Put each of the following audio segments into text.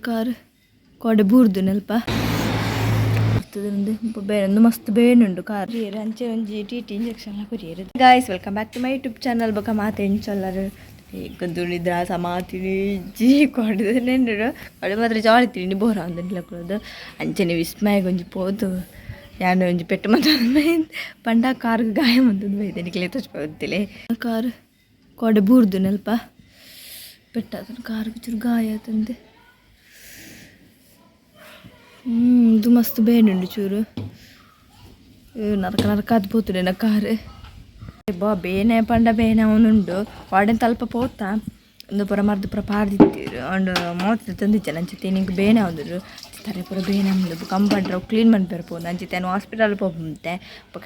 Car ಕೋಡೆ ಬೂರ್ದು ನೆಲ್ಪ ಬೇರೆ ಮಸ್ತ್ ಬೇನುಂಡು ಕಾರ್ ಅಂಚೆ ಒಂಜಿ ಟಿ ಟಿ ಇಂಜೆಕ್ಷನ್ ಕೊರಿಯೆರ್. Guys, welcome back to my YouTube channel. ಬೊಕ ಮಾತೆ ಎಂಚೊಲ್ಲರು ದುಳಿದ್ರ ಸಮಾತಿನಿ ಜಿ ಕೊಡದು ನೆಂಡು ಕೊಡೆ ಮಾತ್ರ ಜಾಲಿ ತಿಂಡಿ ಬೋರ ಅಂದು ಅಂಚನೆ ವಿಸ್ಮಯ ಒಂಜಿ ಪೋದು ಯಾನ್ ಒಂಜಿ ಪೆಟ್ಟು ಮಂತ ಪಂಡ ಕಾರ್ಗ್ ಗಾಯ ಮಂತಂದು ಬೈದೆ ನಿಕ್ಲೆ ತೋಜ್ಪಾವೊಂದಿಲೆ. ಕಾರ್ ಕೋಡೆ ಬೂರ್ದು ನೆಲ್ಪ ಪೆಟ್ಟಾತನ ಕಾರ್ಗ್ ಚೂರು ಗಾಯ ಆತಂದೆ. ಇದು ಮಸ್ತ್ ಬೇನುಂಡು ಚೂರು ನರಕ ನರಕ ಅದು ಪೋತುಂಡು ಕಾರ್ ಬಾ ಬೇನೆ ಪಂಡ ಬೇನೆ ಅವನುಂಡು ವಾಡೆನ್ ತಲ್ಪ ಪೋತ ಒಂದು ಪೂರ ಮರ್ದ್ ಪೂರ ಪಾರ್ದಿತ್ತೆರ್ ಅಂಡ್ ಮೋತ ತಂದಿಜ್ಜೆ ಅಂಚಿತ್ತೆ ನಿಂಕ್ ಬೇನೆ ಆವೊಂದುಂಡು ತರೆ ಪೂರ ಬೇನೆ ಆವೊಂದುಂಡು ಕಂಪಂಡ್ರ ಕ್ಲೀನ್ ಮನ್ಪೆರೆ ಪೋಂಡು ಅಂಚಿತ್ತೆ ಯಾನ್ ಹಾಸ್ಪಿಟಲ್ ಪೋಪುಂತೆ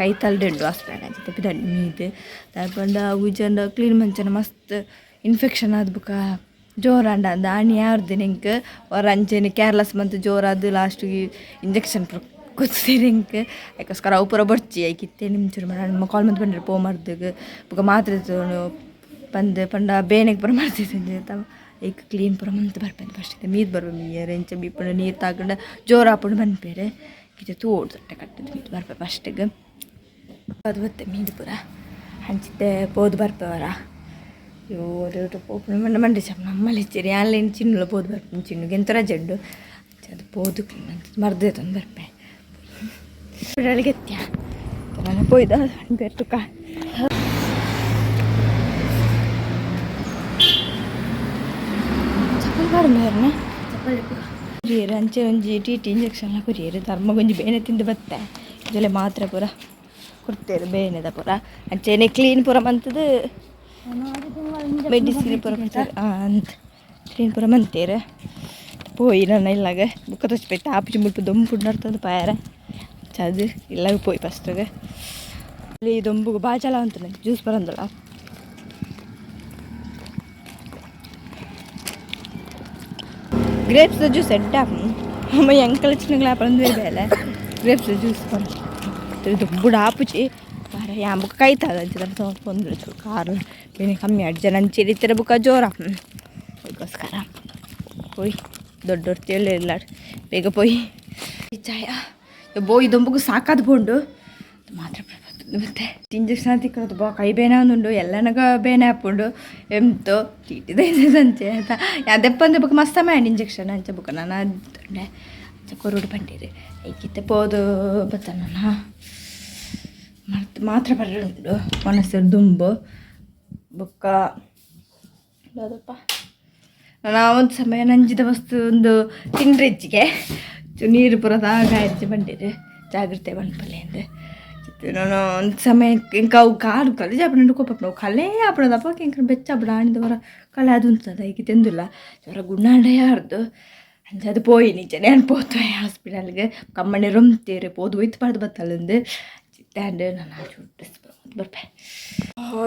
ಕೈತಲ್ಡೆ ಉಂಡು ಹಾಸ್ಪಿಟಲ್ ಅಂಚಿತ್ತೆ ಪಿದಡ್ ಮೀದ್ ದಾಯೆ ಪಂಡ ಅವು ಕ್ಲೀನ್ ಮಂಚನ ಮಸ್ತ್ ಇನ್ಫೆಕ್ಷನ್ ಆದ್ ಬೊಕ ಜೋರಾಂಡ ಅಂದ್ ಆಣಿ ಯಾರ್ದು ನಿಂಕ್ ಒರ ಅಂಚೆನೆ ಕೇರ್ಲೆಸ್ ಮಂತ್ ಜೋರಾದ್ ಲಾಸ್ಟಿಗೆ ಇಂಜೆಕ್ಷನ್ ಪೂರ ಕೊರ್ತೆರ್ ಎಂಕ್ ಐಕೋಸ್ಕರ ಅವು ಪೂರ ಬೊಡ್ಚಿ ಐಕ್ ಇತ್ತೆ ನಿಂಚೂರು ನಮ್ಮ ಕಾಲ್ ಮಂತ್ ಪಂಡೆರ್ ಪೋ ಮರ್ದ್ಗ್ ಬೊಕ ಮಾತ್ರೆ ದೆತೊನು ಪಂದ್ ಪಂಡ ಬೇನೆಗ್ ಪೂರ ಮರ್ದ್ ಐಕ್ ಕ್ಲೀನ್ ಪೂರ ಮಂತ್ ಬರ್ಪೆಂದ್ ಫಸ್ಟ್ ಮೀದ್ ಬರ್ಪೆ ಮೀಯೆರೆ ಎಂಚ ಮೀಪುಂಡ ನೀರು ತಾಗ್ಂಡ ಜೋರು ಆಪುಂಡು ಪನ್ಪೆರ್ ಇತ್ತೆ ತೂವೊಡು ತೊಟ್ಟೆ ಕಟ್ಟುದು ಮೀದ್ ಬರ್ಪೆ ಫಸ್ಟಿಗ್ ಅದು ಬತ್ತೆ ಮೀದ್ ಪೂರ ಅಂಚಿತ್ತೆ ಪೋದು ಬರ್ಪೆ ವರ ಅಯ್ಯೋ ಪೋಪುನ ಮಂಡ ಮಂಡೆ ಚಪ್ ನಮ್ಮಲ್ಲಿ ಇಚ್ಚಿರಿ ಆನ್ಲೈನ್ ಚಿನ್ನುಲ ಪೋದು ಬರ್ಪೆ ಚಿನ್ನುಗೆ ಎಂತ ರಜೆ ಉಂಡು ಅದು ಪೋದು ಕ್ಲೀನ್ ಮಂತ್ ಮರ್ದ್ ದೆತೊಂದು ಬರ್ಪೆ ಹಾಸ್ಪಿಟಲ್ಗೆ ಎತ್ಯ ನಾನು ಪೋಯ್ದ ಪನ್ಪೆರ್ ತುಕ ಚಪ್ಪಲ್ ಪಾಡೊಂದು ಕೊರಿಯೆರ್ ಅಂಚೆ ಒಂಜಿ ಟಿ ಟಿ ಇಂಜೆಕ್ಷನ್ ಕೊರಿಯೆರ್ ಧರ್ಮಗೊಂಜಿ ಬೇನೆ ತಿಂದು ಬತ್ತೆ ಇಜಲೆ ಮಾತ್ರೆ ಪೂರ ಕೊರ್ತೆರ್ ಬೇನೆದ ಪೂರ ಅಂಚೆನೆ ಕ್ಲೀನ್ ಪೂರ ಮಂತುದು ಮೆಡಿಸಿನ್ ಪೂರ ಕೊರ್ತೆರ್ ಅಂದ್ ಕ್ಲೀನ್ ಪೂರ ಮಂತೇರ್ ಪೋಯಿ ನನ ಇಲ್ಲಾಗ ಬೊಕ್ಕ ತೋಜಿಪೈತೆ ಆಪುಜಿ ಮುಲ್ಪ ದೊಂಪು ನರ್ತೊಂದು ಪಾಯೆರೆ ಚದು ಇಲ್ಲಾಗ ಪೋಯಿ ಫಸ್ಟ್ಗೆ ಇಲ್ಲಿ ದೊಂಬುಗು ಬಾಜಲ ಉಂಟು ಜ್ಯೂಸ್ ಬರಂದಲ್ಲ. ಗ್ರೇಪ್ಸ್ ಜ್ಯೂಸ್ ಎಡ್ಡೆ ಅಮ್ಮ ಎಂಕಲ ಚಿನ್ನಗಳ ಪಂದು ಬೇಲೆ ಗ್ರೇಪ್ಸ್ ಜ್ಯೂಸ್ ಬಂದು ದೊಂಬುಡು ಆಪುಜಿ ಬಾರ ಯಾನ್ ಬೊಕ ಕೈತಾದ ಅಂಚ ಪೊಂದು ಕಾರ್ ಬೇನೆ ಕಮ್ಮಿ ಆಡ್ ಜನ ಅಂಚೆ ಇತ್ತರ ಬೊಕ ಜೋರ ಅದಕ್ಕೋಸ್ಕರ ಪೋಯ್ ದೊಡ್ಡ ಇಲ್ಲ ಬೇಗ ಪೋಯ್ ಚಾಯ ಬೋಯ್ ದೊಂಬುಗು ಸಾಕಾದ ಪೋಂಡು ಮಾತ್ರ ಮತ್ತೆ ಇಂಜೆಕ್ಷನ್ ತಿಕ್ಕದು ಬಾ ಕೈ ಬೇನೆ ಉಂಡು ಎಲ್ಲನಗ ಬೇನೆ ಆಪುಂಡು ಎಂತೋ ಚೀಟಿದ ಅಂಚೆ ಆತ ದೆಪ್ಪಂದೆ ಬೊಕ ಮಸ್ತ್ ಸಮಯ ಇಂಜೆಕ್ಷನ್ ಅಂಚೆ ಬೊಕ ನಾನು ಅದ್ನೆ ಅಂಚೆ ಕೊರೊಡು ಪಂಡಿರು ಐಕಿತ್ತೆ ಪೋದು ಬತ್ತನ ಮರ್ತ್ ಮಾತ್ರ ಬರಡುಂಡು ಒಣಸರು ದುಂಬು ಬೊಕ್ಕ ದಾದಪ್ಪ ನಾನು ಒಂದು ಸಮಯ ನಂಜಿದ ವಸ್ತು ಒಂದು ತಿಂಡ್ರೆಜ್ಜಿಗೆ ನೀರು ಪೂರ ದಾಗ ಹೆಚ್ಚು ಬಂಡಿರು ಜಾಗ್ರತೆ ಪನ್ಪಲೆ ಅಂದ್ ನಾನು ಒಂದು ಸಮಯ ಇಂಕ ಅವು ಕಾಲು ಕಲೆ ಆಪುಂಡು ಕೋಪ ಕಲೆ ಆಪುಂಡು ಎಂಕ್ ಬೆಚ್ಚ ಆಪುಂಡು ಆಣಿದ ವರ ಕಲೆ ಅದು ಉಂತದ ಐಕ್ ತೆಂದುಲ್ಲ ಜ್ವರ ಗುಣಾಂಡ ಯಾರ್ದು ಅಂಚ ಅದು ಪೋಯಿ ನಿಜನೇ ಯಾನ್ ಪೋತು ಹಾಸ್ಪಿಟಲ್ಗೆ ಕಮ್ಮಣಿ ರೊಂತೇರು ಪೋದು ಒಯ್ತು ಪಾಡ್ದು ಬತ್ತಲಂದು ಚಿತ್ತೆ ಅಂಡ್ ನಾನು ಚೂರು ಡ್ರೆಸ್ ಬರ್ಪೆ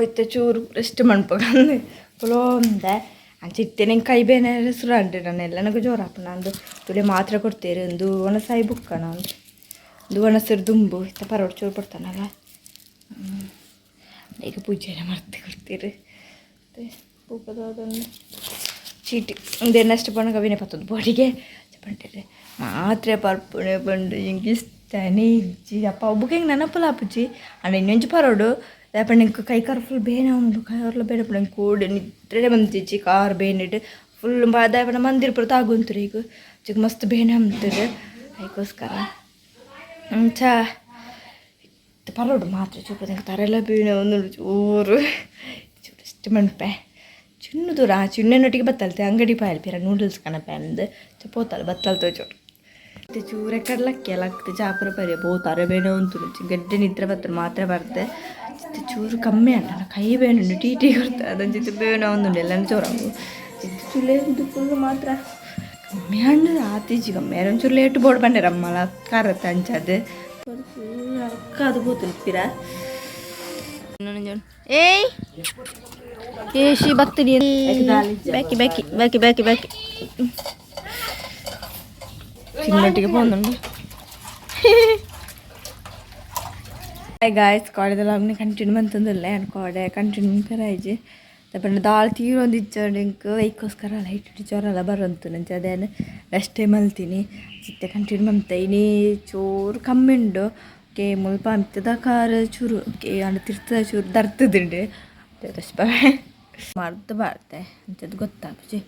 ಇತ್ತೆ ಚೂರು ರೆಸ್ಟ್ ಮನ್ಪಗಂದು ಪುಲೋಂದೆ ಅಂಚ ಇತ್ತೆ ನಿಂಗೆ ಕೈ ಬೇನೆ ಸುರು ಅಂಡು ನಾನು ಎಲ್ಲನಗೂ ಜೋರು ಆಪುಂಡು ಅಂದು ತುಲೆ ಮಾತ್ರೆ ಕೊಡ್ತೇರು ಒಂದು ಒಣಸಾಯಿ ಬುಕ್ಕನ ಒಂದು ಒಣಸಿರು ದುಂಬು ಇತ್ತ ಪರೋಡು ಚೂರು ಕೊಡ್ತಾನಲ್ಲ ಈಗ ಪೂಜೆಲ್ಲ ಮರ್ತು ಕೊಡ್ತೀರಿ ಮತ್ತು ಪೂಪದ ಅದೊಂದು ಚೀಟಿ ಒಂದೆನ್ನಷ್ಟು ಪಣ ಕವಿನೆ ಪತ್ತದು ಬೋಡಿಗೆ ಪಂಡಿರಿ ಮಾತ್ರೆ ಪರ್ಪುಣೆ ಪಂಡು ಇಂಕ್ ಇಷ್ಟನೇ ಇಜ್ಜಿ ಅಪ್ಪ ಒಬ್ಬಕ್ಕೆ ಹಿಂಗೆ ನೆನಪುಲ ಆಪುಜಿ ಅಂಡ ಇನ್ನೊಂಜಿ ಪರೋಡು ದಾಯೆ ಎಂಕ್ ಕೈ ಕಾರ್ ಫುಲ್ ಬೇನೆ ಉಂಡು ಕೈ ಕಾರ್ಲ ಬೇನೆ ಪಂಡ ಕೂಡು ನಿದ್ರೆ ಬಂತಿಜ್ಜಿ ಕಾರ್ ಬೇನೆಡ್ ಫುಲ್ ದಾಯೆ ಪಂಡ ಮಂದಿರ ಪೂರ ತಾಗುಂತುರು ಈಗ ಚಿಕ್ಕ ಮಸ್ತ್ ಬೇನೆ ಅಂತಾರೆ ಅದಕ್ಕೋಸ್ಕರ ಅಂಚ ಪರೋಡು ಮಾತ್ರೆ ಚೂರು ತರೆಲ್ಲ ಬೇನೆ ಒಂದು ಚೂರು ಚೂರು ಇಷ್ಟು ಮನ್ಪೆ ಚಿನ್ನು ದೂರ ಚಿನ್ನನೊಟ್ಟಿಗೆ ಬತ್ತಲ್ತೆ ಅಂಗಡಿ ಪಾಯಲ್ ಪಿರ ನೂಡಲ್ಸ್ ಕನಪೆ ಅಂದ್ ಪೋತಲ್ ಬತ್ತಲ್ತ ಚೂರು ಚೂರೆ ಕಡ್ಲಕ್ಕಿ ಲಕ್ತೆ ಚಾಪುರ ಪರ್ಯ ಪೋತಾರೆ ಬೇನೆ ಉಂಟು ಗಡ್ಡೆ ನಿದ್ರೆ ಬತ್ತಲು ಮಾತ್ರೆ ಬರ್ತೆ ಚಿತ್ತೆ ಚೂರು ಕಮ್ಮಿ ಅಲ್ಲ ಕೈ ಬೇನೆ ಉಂಟು ಟೀ ಟೀ ಕೊಡ್ತಾ ಅದೊಂದು ಬೇನೆ ಒಂದುಂಡು ಎಲ್ಲ ಜೋರಾಗು ಚಿತ್ತೆ ಚುಲೆ ಫುಲ್ ಮಾತ್ರ ಕಮ್ಮಿ ಹಣ್ಣು ಆತಿಜಿ ಕಮ್ಮಿ ಒಂಚೂರು ಲೇಟ್ ಬೋರ್ಡ್ ಬಂಡೆರಮ್ಮಲ ಕರತ ಅಂಚದು ಅದು ಪೋತು ಪಿರ ಏಯ್ ಏಶಿ ಬತ್ತಡಿ ಬಾಕಿ ಬಾಕಿ ಬಾಕಿ ಬಾಕಿ ಬಾಕಿ ಚಿನ್ನೊಟ್ಟಿಗೆ ಪೋಂದುಂಡು. ಹಾಯ್ ಗಾಯ್ಸ್, ಕೋಡೆದ ಲಾಗ್ನ ಕಂಟಿನ್ಯೂ ಮಂತೊಂದುಲ್ಲೆ ಯಾನ್ ಕೋಡೆ ಕಂಟಿನ್ಯೂ ಮನ್ಪೆರೆ ಆಯ್ಜಿ ಪಂಡ ದಾಳ ತೀರೊಂದಿಜ್ಜಂಡ್ ಎಂಕ್ ಐಕೋಸ್ಕರ ಲೈಟ್ ಜ್ವರಲ ಬರೊಂತು ನಂಚ ಅದೇನು ರೆಸ್ಟೇ ಮಲ್ತೀನಿ ಚಿತ್ತೆ ಕಂಟಿನ್ಯೂ ಮಂತೆ ಇನಿ ಚೂರು ಕಮ್ಮಿ ಉಂಡು ಕೆ ಮುಲ್ಪ ಮಿತ್ತದ ಕಾರ್ ಚೂರು ಕೆ ಆಂಡ ತಿರ್ತದ ಚೂರು ದರ್ತದುಂಡು ಮರ್ದ್ ಬಾರ್ತೆ ಅಂಚದ ಗೊತ್ತಾಪುಜಿ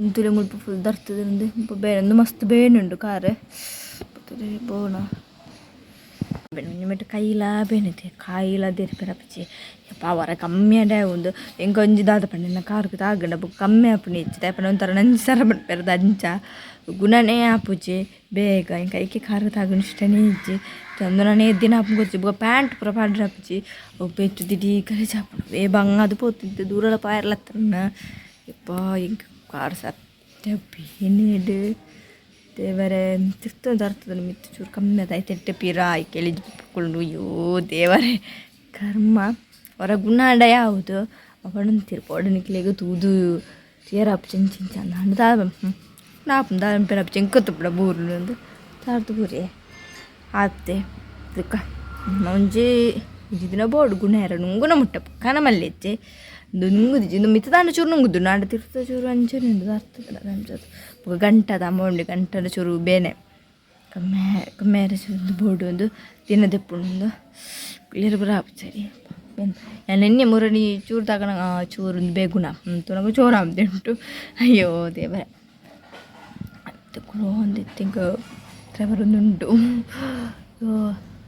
ಉಂತುಲೆ ಮುಲ್ಪ ಫುಲ್ ದರ್ತದುಂಡು ಮುಲ್ಪ ಬೇನೆ ಉಂದು ಮಸ್ತ್ ಬೇನೆ ಉಂಡು ಕಾರ್ ಬೋನ ಒಂಜಿ ಮಟ್ಟ ಕೈಲಾ ಬೇನಿದೆ ಕಾಯಿಲ ದೇರ್ಪೆರಪುಜಿ ಪವರ ಕಮ್ಮಿ ಆಂಡ ಉಂದು ಎಂಕ್ ಒಂಜಿ ದಾದ ಪಂಡ ಕಾರ್ಗ್ ತಾಗ್ಂಡ ಬೊಕ್ಕ ಕಮ್ಮಿ ಆಪುಂಡು ಇಜ್ಜಿ ದಾಯೆ ಪಂಡ ಒಂಥರ ನಂಜಿ ಸರ ಪನ್ಪೆರ್ ಅಂಚ ಗುಣನೇ ಆಪುಜಿ ಬೇಗ ಎಂಕ್ ಐಕೆ ಕಾರ್ಗ್ ತಾಗುನ ಇಷ್ಟನೇ ಇಜ್ಜಿ ಚಂದನನೇ ದಿನ ಆಪುಂಡು ಗೊತ್ತಿಜ್ಜಿ ಬೊಕ್ಕ ಪ್ಯಾಂಟ್ ಪೂರ ಪಾಡ್ರೆ ಆಪುಜಿ ಅವು ಪೆಚ್ಚು ದಿಡೀ ಗಲೀಜು ಆಪುಂಡು ವೇ ಬಂಗಾದ್ ಪೋತಿತ್ತು ದೂರಲ ಪಾಯರ್ಲ ಅತ್ತನ್ನ ಯಪ್ಪಾ ಎಂಕ್ ಕಾರ್ ಸತ್ಯ ಬೇನೆಡ್ ದೇವರೇ ತಿರ್ತು ದರ್ತದ ಮಿತ್ತು ಚೂರು ಕಮ್ಮಿ ಆದ್ ಐತೆ ಪಿರ ಕೆಲಿಜ್ ಕುಲ್ಲು ಅಯ್ಯೋ ದೇವರೇ ಕರ್ಮ ಹೊರ ಗುಣ ಆಂಡ ಯಾವುದು ಪಂಡೊಂತೆರ್ ಪೋಡ ನಿಕ್ಲೆಗ್ ತೂದು ತೂಯೆರೆ ಆಪುಜಿ ಅಂಚ ಇಂಚ ಆಂಡ ದಾದ ಆಪುಂಡು ದಾದ ಪನ್ಪೆರೆ ಆಪುಜಿ ಎಂಕ್ ಗೊತ್ತುಪ್ಪುಂಡ ಬೂರುನು ತಾರ್ದು ಬೂರಿಯೆ ಆತೆ ಬೊಕ ಒಂಜಿ ಒಂಜಿ ದಿನ ಬೋಡು ಗುಣ ಏರ ನುಂಗುನ ಮುಟ್ಟ ಕನ ಮಲ್ಲೆಜ್ಜೆ ಉಂದು ನುಂಗುದಿಜ್ಜಿ ಉಂದು ಮಿತ್ತ್ ದಾಂಡ ಚೂರು ನುಂಗುದುಂಡು ಆಂಡ ತಿರ್ತ್ ಚೂರು ಅಂಚನೆ ಉಂಡು ದರ್ತುಂಡ ಅಂಚ ಬೊಕ ಗಂಟದ ಅಮ್ಮ ಉಂಡು ಗಂಟದ ಚೂರು ಬೇನೆ ಕಮ್ಮೆ ಕಮ್ಮೆರೆ ಚೂರು ಬೋಡು ಉಂದು ದಿನ ದೆಪ್ಪುಂಡು ಉಂದು ಕ್ಲಿಯರ್ ಪೂರ ಆಪುಜಿ ಸರಿ ಯಾನ್ ಎನ್ನೆ ಮುರಣಿ ಚೂರು ತಾಗನ ಚೂರು ಉಂದು ಬೇಗುಣ ತೂನಗ ಜೋರು ಆವೊಂದುಂಡು ಅಯ್ಯೋ ದೇವರೇ ಕುಲೊಂದಿತ್ತೆ ಎಂಕ್ ಬರೊಂದುಂಡು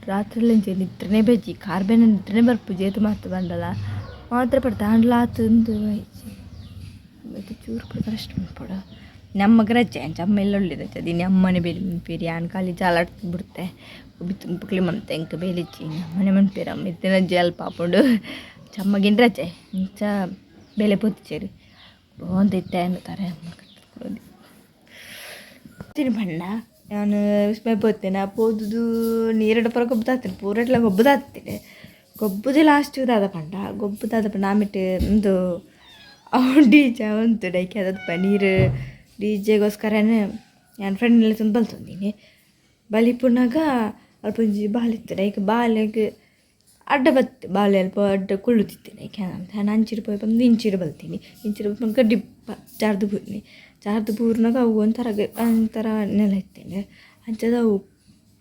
ರಾತ್ರಿ ಇಂಚ ನಿದ್ರೆನೆ ಬಜ್ಜಿ ಕಾರ್ ಬೇನೆ ನಿದ್ರೆನೆ ಬರ್ಪುಜಿ ಏತ್ ಮಾತ ಪಂಡಲ ಮಾತ್ರೆ ಪಡ್ತ ಆಂಡಲ ಆತ್ ಉಂದು ಆಯ್ಜಿ ಬೇತೆ ಚೂರು ಪೂರ ರೆಸ್ಟ್ ಮನ್ಪೊಡು ನಮ್ಮಗ್ ರಜೆ ಅಂಚ ಅಮ್ಮ ಎಲ್ಲ ಉಲ್ಲೆರ್ ಅಂಚ ಇನಿ ಅಮ್ಮನೆ ಬೇಲೆ ಮನ್ಪುವೆರ್ ಯಾನ್ ಖಾಲಿ ಜಾಲಾಡ್ದ್ ಬುಡ್ತೆ ಬಿತ್ತ್ ಮಂತೆ ಎಂಕ್ ಬೇಲೆ ಇಜ್ಜಿ ಅಮ್ಮನೆ ಮನ್ಪುವೆರ್ ಅಮ್ಮ ಇತ್ತೆ ರಜೆ ಅಲ್ಪ ಆಪುಂಡು ಅಂಚ ಅಮ್ಮಗ್ ರಜೆ ಅಂಚ ಬೇಲೆ ಪೋತಿಜೆರ್ ಪೋವೊಂದಿತ್ತೆ ತರೆ ಪಂಡ ಯಾನ್ ವಿಸ್ಮಯ ಪೋತೆನ ಪೋದುದು ನೀರ್ಡ್ ಪೂರ ಗೊಬ್ಬುದಾತುಂಡು ಪೂರೆಟ್ಲ ಗೊಬ್ಬುದಾತಿನಿ ಗೊಬ್ಬುದು ಲಾಸ್ಟ್ ದಾದ ಪಂಡ ಗೊಬ್ಬು ದಾದ ಪಂಡ ಆಮಿಟ್ ಉಂದು ಅವು ಡಿ ಜೆ ಉಂತುಂಡು ಐಕೆ ಅದಲ್ಪ ನೀರು ಡಿ ಜೆಗೋಸ್ಕರನೇ ಯಾನ್ ಫ್ರೆಂಡ್ ಲೆತ್ತೊಂದು ಬಲ್ತೊಂದಿನಿ ಬಲಿಪುನಗ ಅಲ್ಪ ಒಂಜಿ ಬಾಲೆ ಇತ್ತುಂಡು ಐಕ್ ಬಾಲೆಗ್ ಅಡ್ಡ ಬತ್ತ್ ಬಾಲೆ ಅಲ್ಪ ಅಡ್ಡ ಕುಲ್ಲುದಿತ್ತುಂಡು ಐಕ್ ಯಾನ್ ಅಂಚಿಡ್ ಪೋಯಿ ಪಂದ್ ಇಂಚಿಡ್ ಬಲ್ತಿನಿ ಇಂಚಿಡ್ ಬನ್ನಗ ಡಿಪ್ಪ ಜಾರ್ದ್ ಬೂರ್ನಿ ಜಾರ್ದ್ ಬೂರ್ನಗ ಅವು ಒಂಥರ ಒಂಥರ ನೆಲ ಇತ್ತುಂಡು ಅಂಚಾದ್ ಅವು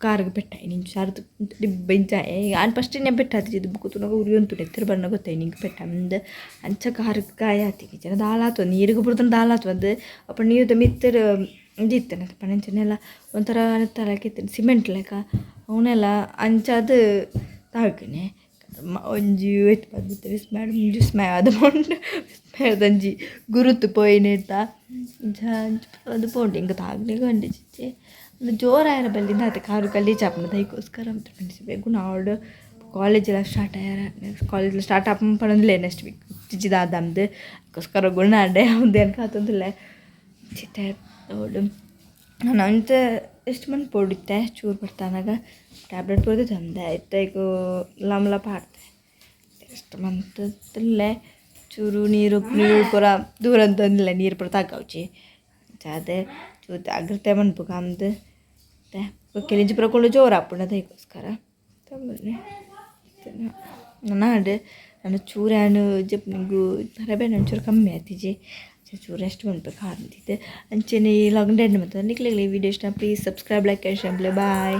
ಕಾರ್ಗ್ ಪೆಟ್ಟಾಯಿನಿ ಇಂಚ ಜಾರ್ದ್ ಡಿಬ್ಬ ಇಂಚ ಯಾನ್ ಫಸ್ಟ್ ನೇ ಪೆಟ್ಟಾತಿಜಿ ಬೊಕ ತೂನಗ ಉರಿಯೊಂತುಂಡು ಎತ್ತುರು ಬನ್ನಗ ಗೊತ್ತಾಯಿನಿ ಎಂಕ್ ಪೆಟ್ಟಾಂದ್ ಅಂಚ ಕಾರ್ಗ್ ಗಾಯ ಆತಿಜಿ ಇಜ್ಜಿಂಡ ದಾಲ ಆತುಂಡು ನೀರುಗು ಬುಡ್ದು ದಾಲ ಆತುಂಡು ಅಲ್ಪ ನೀರ್ದ ಮಿತ್ತ್ ಉಂದು ಇತ್ತುಂಡು ಪಂಡ ಅಂಚನೆಲ ಒಂಥರ ಲೆಕ ಇತ್ತುಂಡು ಸಿಮೆಂಟ್ ಲೆಕ ಅವ್ನೆಲ ಅಂಚಾದ್ ತಾಗ್ನೆ ಒಂಜಿ ಏತ್ ವಿಸ್ಮಯ ವಿಸ್ಮಯ ಆದ್ ಪೋಂಡು ವಿಸ್ಮಯದ ಒಂಜಿ ಗುರುತು ಪೋಯಿನೆತ ಅಂಚ ಅಂಚ ಪೂರ ಪೋಂಡು ಎಂಕ್ ತಾಗ್ಲೆಗ್ ಅಂಡಿಜಿಜ್ಜಿ ಉಂದು ಜೋರಾಯೆರೆ ಬಲ್ಲಿ ದಾದ ಕಾರ್ ಗಲೀಜು ಆಪುಂಡು ದೈಕೋಸ್ಕರ ಬೇಗ ಆವಡ್ ಕಾಲೇಜೆಲ್ಲ ಸ್ಟಾರ್ಟ್ ಆಯೆರೆ ಕಾಲೇಜ್ ಸ್ಟಾರ್ಟ್ ಆಪುಂಡು ಪನೊಂದುಲ್ಲೆ ನೆಕ್ಸ್ಟ್ ವೀಕ್ ಇಜ್ಜಿ ದಾದ ಅಂದ್ ಐಕೋಸ್ಕರ ಗುಣ ಆಂಡೆ ಉಂದು ಎಂಕ್ ಆತೊಂದುಲ್ಲೆ ಚಿಟ್ಟೆ ನೋಡು ನಾನು ಅಂಚ ಎಷ್ಟು ಮನ್ಪೊಡು ಇತ್ತೆ ಚೂರು ಬರ್ತಾನಾಗ ಟ್ಯಾಬ್ಲೆಟ್ ಪೂರ ತಂದೆ ಇತ್ತೆ ಐಕ್ ಲಮ್ಲ ಪಾಡ್ದೆ ಎಷ್ಟು ಮಂತುಲ್ಲೆ ಚೂರು ನೀರು ನೀರು ಪೂರ ದೂರ ಅಂತಂದಿಲ್ಲ ನೀರು ಪೂರ ತಾಗಾವ್ಚಿ ಅಂಚಾದ್ ಚೂರು ಜಾಗ್ರತೆ ಮನ್ಪುಗ ಅಂದ್ ಕೆಲಿಂಜಿ ಪೂರ ಕೊಂಡು ಜೋರು ಆಪುಂಡು ಅದಕ್ಕೋಸ್ಕರ ನನಾಂಡ್ ನಾನು ಚೂರು ಯಾನ್ ಜಪ್ನಿಗು ತರೆ ಒಂಚೂರು ಕಮ್ಮಿ ಆತಿಜಿ ಚೂರು ರೆಸ್ಟ್ ಮನ್ಪೆಕ್ ಆಂದಿತ್ತೆ ಅಂಚೆನೆ ಈ ಲಾಗ್ ಎಂಡ್ ಮಂತೊಂದು ನಿಕ್ಲೆಗ್ ಈ ವಿಡಿಯೋ ಇಷ್ಟ please subscribe, like and share. Bye.